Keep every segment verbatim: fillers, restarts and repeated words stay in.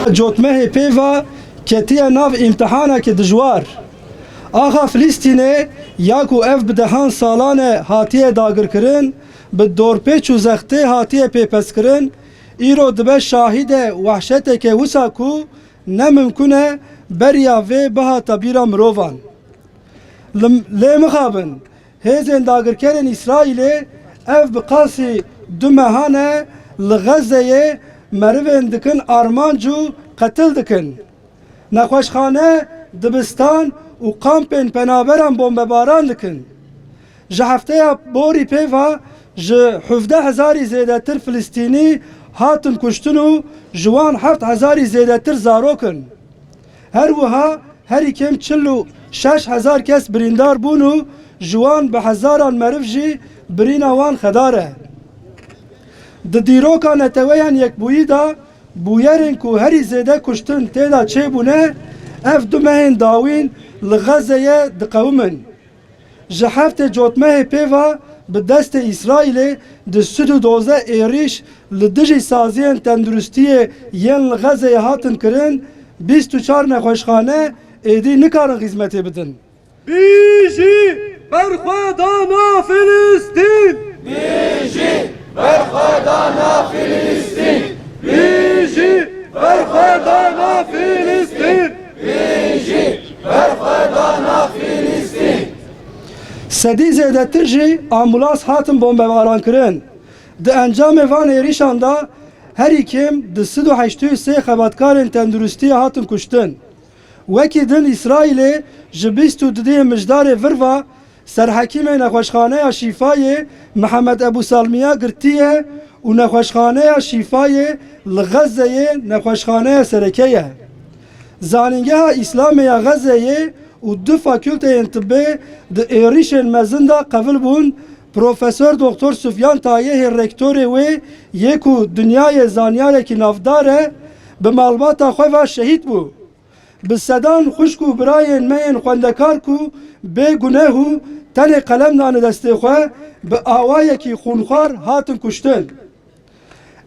Cotmehê pê ve ketiye nav îmtihanekî dijwar. Axa Filistînê ya ku ev bi dehan salan e hatiye dagirkirin, bi dorpêç û zextê hatiye pêpeskirin, îro dibe şahîde wehşeteke wisa ku ne mimkun e beriya vê bihata bîra mirovan. Lim-, lê mixabin, hêzên dagirkerên Îsraîlê ev bi qasî du mehan e li Xezzeyê merivên dikin armanc û qetil dikin. Nexweşxane, dibistan û kampên penaberan bombebaran dikin. Ji hefteya borî pê ve ji hevdeh hezarî zêdetir Filistînî hatin kuştin û ji wan heft hezarî zêdetir zarok in. Her wiha herî kêm çil û şeş hezar kes birîndar bûn û ji wan bi hezaran meriv jî birîna wan xedar e. Di dîroka Neteweyên Yekbûyî de bûyerên ku herî zêde kuştin tê de çêbûne, ev du mehên dawîn li Xezzeyê diqewimin. Ji heftê cotmehê pê ve bi destê Îsraîlê du sed û dozdeh êrîş li dijî saziyên tenduristiyê yên li Xezzeyê hatin kirin, bîst û çar nexweşxane êdî nikarin xizmetê bidin. Bijî berxwedana Filistîn! Bijî berxwedana Filistîn! Bijî berxwedana Filistîn! Bijî berxwedana Filistîn! Sedî zêdetir jî ambulans hatin bombebarankirin. Di encamê van êrîşan de herî kêm du sed û heştê û sê xebatkarên tenduristiyê hatin kuştin. Wekî din Îsraîlê ji bîst û dudiyê Mijdarê vir ve serhekîmê nexweşxaneya Şîfayê Mihemed Ebû Salmiya girtiye û nexweşxaneya Şîfayê li Xezzeyê nexweşxaneya sereke ye. Zanîngeha Îslamê ya Xezzeyê û du fakulteyên tibbê di êrîşên mezin de qevil bûn. Profesor Doktor Sufyan Tayehê rektorê wê yê ku dinyayê zanyarekî navdar e, bi malbata xwe ve şehîd bû. Bi sedan xwişk û birayên me yên xwendekar ku bê guneh û tenê qelem dane destê xwe, bi awayekî xûnxwar hatin kuştin.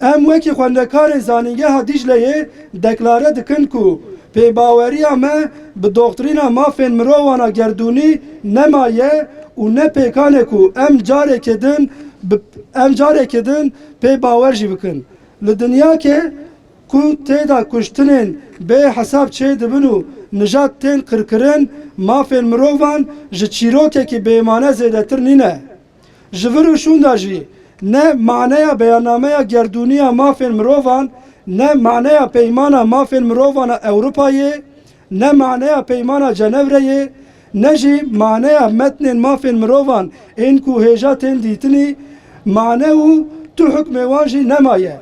Em wekî xwendekarên Zanîngeha Dîcleyê deklare dikin ku pêbaweriya me bi doktrîna mafên mirovan a gerdûnî nemaye û ne pêkan e ku em careke din bi, em careke din pê bawer jî bikin. Li dinyakê ku tê de kuştinên bê hesab çêdibin û nijad tên qirkirin, mafên mirovan ji çîrokekî bêmane zêdetir nîne. Ji vir û şûn de jî ne maneya beyannameya gerdûnî ya mafên mirovan, ne maneya peymana mafên mirovan a Ewropayê, ne maneya peymana Cenevre ye, ne jî maneya metnên mafên mirovan ên ku hêja tên dîtinî, mane û tu hukmê wan jî nemaye.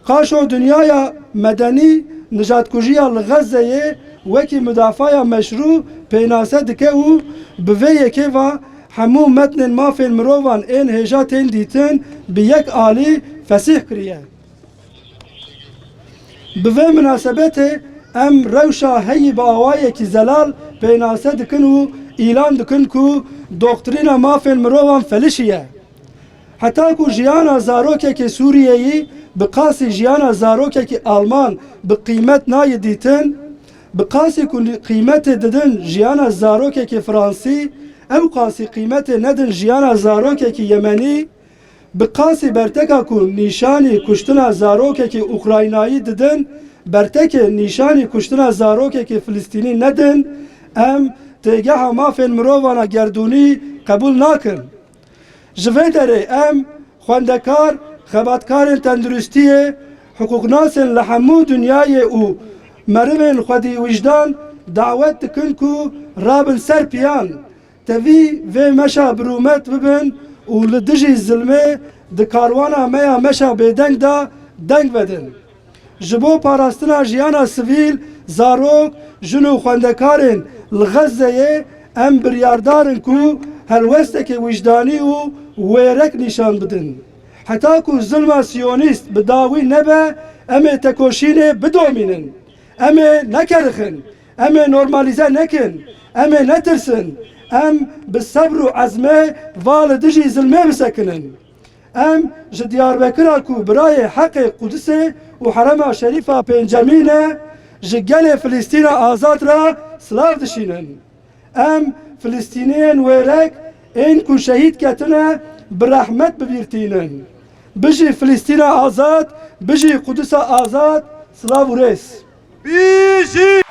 Qaşo dinyaya medenî nijadkujiya li Xezzeyê wekî mudafaya meşrû pênase dike û bi vê yekê ve hemû metnên mafên mirovan ên hêja tên dîtin bi yek alî fesîh kiriye. Bi vê minasebetê em rewşa heyî bi awayekî zelal pênase dikin û îlan dikin ku doktrîna mafên mirovan felişiye. Heta ku jiyana zarokekî Sûriyeyî bi qasî jiyana zarokekî Alman bi qîmet nayê dîtin, bi qasî ku qîmetê didin jiyana zarokekî Fransî, ew qasî qîmetê nedin jiyana zarokekî Yemenî, bi qasî berteka ku nîşanî kuştina zarokekî Ukraynayî didin, bertekê nîşanî kuştina zarokekî Filistînî nedin, em têgeha mafên mirovan a gerdûnî qebûl nakin. Ji vê derê em xwendekar, xebatkarên tenduristiyê, hiqûqnasên li hemû dinyayê û merivên xwedî wijdan dawet dikin ku rabin ser piyan, tevî vê meşa birûmet bibin û li dijî zilmê di karwana me ya meşa bêdeng de deng vedin. Ji bo parastina jiyana sivîl, zarok, jin û xwendekarên li Xezzeyê em biryardar in ku helwestekê wijdanî û wêrek nîşan bidin. Heta ku zilma siyonîst bi dawî nebe, em ê tekoşînê bidomînin. Em ê nekerixin. Em ê normalîze nekin. Em ê netirsin. Em bi sebr û ezmê va li dijî zilmê bisekinin. Em ji Diyarbekira ku birayê heqê Qudisê û Herema Şerîfa pêncemîn e, ji gelê Filistîna azad re silav dişînin. Em Filistîniyên wêrek ên ku şehîd ketine bi rehmet bibîrtînin. Bijî Filistîna azad, bijî Qudisa azad, silav û rêz. Bijî!